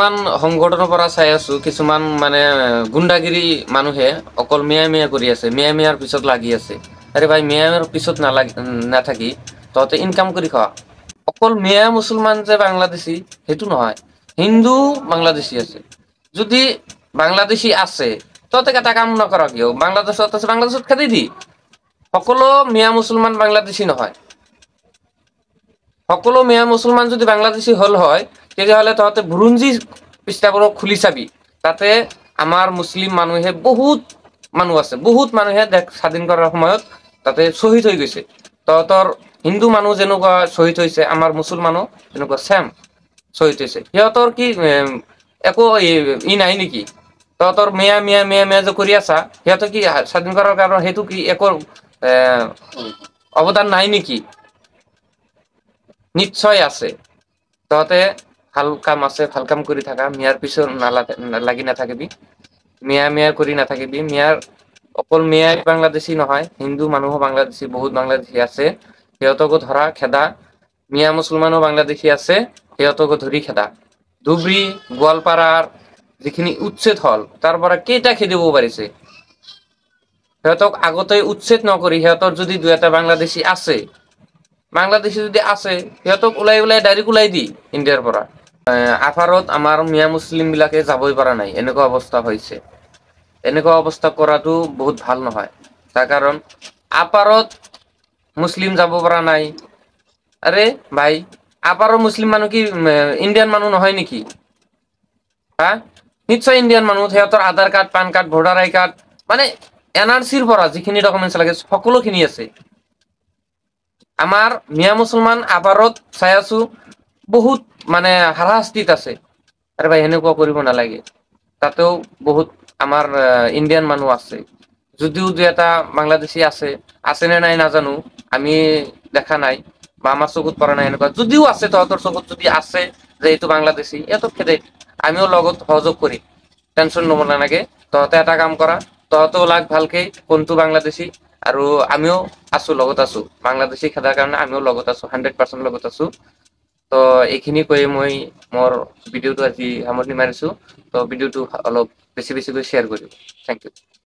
কিছুমান সংগঠনৰ পৰা চাই আছো, কিছুমান মানে গুণ্ডাগিৰি মানুহে অকল মিয়া মিয়া কৰি আছে, মিয়া মিয়াৰ পিছত লাগি আছে। আৰে ভাই, মিয়া মিয়াৰ পিছত নালাগি নাথাকি তহঁতে ইনকাম কৰি খোৱা। অকল মিয়া মুছলমান যে বাংলাদেশী সেইটো নহয়, হিন্দু বাংলাদেশী আছে। যদি বাংলাদেশী আছে তহঁতে এটা কাম নকৰ কিয়? বাংলাদেশত আছে, বাংলাদেশত খেদি দি। সকলো মিয়া মুছলমান বাংলাদেশী নহয়। সকলো মিয়া মুছলমান যদি বাংলাদেশী হ'ল হয়, তেতিয়াহ'লে তহঁতে বুৰঞ্জী পৃষ্ঠাবোৰক খুলি চাবি। তাতে আমাৰ মুছলিম মানুহে বহুত মানুহ আছে, বহুত মানুহে দেশ স্বাধীন কৰাৰ সময়ত তাতে শ্বহীদ হৈ গৈছে। তহঁতৰ হিন্দু মানুহ যেনেকুৱা শ্বহীদ হৈছে, আমাৰ মুছলমানো তেনেকুৱা ছেম শ্বহীদ হৈছে। সিহঁতৰ কি একো ই নাই নেকি? তহঁতৰ মিয়া মিয়া মিয়া মিয়া যে কৰি আছা, সিহঁতে কি স্বাধীন কৰাৰ কাৰণে সেইটো কি একো অৱদান নাই নেকি? নিশ্চয় আছে। তহঁতে ভাল কাম আছে, ভাল কাম কৰি থাকা, মিয়াৰ পিছত লাগি নাথাকিবি, মিয়া মিয়া কৰি নাথাকিবি। মিয়াৰ অকল মিয়াই বাংলাদেশী নহয়, হিন্দু মানুহো বাংলাদেশী, বহুত বাংলাদেশী আছে, সিহঁতকো ধৰা খেদা। মিয়া মুছলমানো বাংলাদেশী আছে, সিহঁতকো ধৰি খেদা। ধুবুৰী গোৱালপাৰাৰ যিখিনি উচ্ছেদ হ'ল, তাৰ পৰা কেইটা খেদিব পাৰিছে? সিহঁতক আগতে উচ্ছেদ নকৰি সিহঁতৰ যদি দুই এটা বাংলাদেশী আছে, বাংলাদেশী যদি আছে, সিহঁতক ওলাই ওলাই ডাইৰেক্ট ওলাই দি ইণ্ডিয়াৰ পৰা। আফাৰত আমাৰ মিয়া মুছলিম বিলাকে যাবই পৰা নাই, এনেকুৱা অৱস্থা হৈছে। এনেকুৱা অৱস্থা কৰাটো বহুত ভাল নহয়। তাৰ কাৰণ আপাৰত মুছলিম যাব পৰা নাই। আৰে ভাই, আপাৰৰ মুছলিম মানুহ কি ইণ্ডিয়ান মানুহ নহয় নেকি? হা, নিশ্চয় ইণ্ডিয়ান মানুহ। সিহঁতৰ Aadhaar card, PAN card, voter I card, মানে এন আৰ চিৰ পৰা যিখিনি ডকুমেণ্টছ লাগে সকলোখিনি আছে। আমাৰ মিয়া মুছলমান আপাৰত চাই আছো বহুত মানে হাৰাশাস্তিত আছে। আৰে ভাই, সেনেকুৱা কৰিব নালাগে। তাতেও বহুত আমাৰ ইণ্ডিয়ান মানুহ আছে, যদিও দুই এটা বাংলাদেশী আছে, আছে নে নাই নাজানো, আমি দেখা নাই বা আমাৰ চকুত পৰা নাই। এনেকুৱা যদিও আছে, তহঁতৰ চকুত যদি আছে যে এইটো বাংলাদেশী, ইহঁতক খেদাই, আমিও লগত সহযোগ কৰিম, টেনশ্যন ল'ব নালাগে। তহঁতে এটা কাম কৰা, তহঁতেও লাগ ভালকে কোনটো বাংলাদেশী, আৰু আমিও আছো, লগত আছো। বাংলাদেশী খেদাৰ কাৰণে আমিও লগত আছো, 100% লগত আছো। তো এইখিনি কৈ মই মোৰ ভিডিঅ'টো আজি সামৰণি মাৰিছো। তো ভিডিঅ'টো অলপ বেছি বেছিকৈ শ্বেয়াৰ কৰিব। Thank you.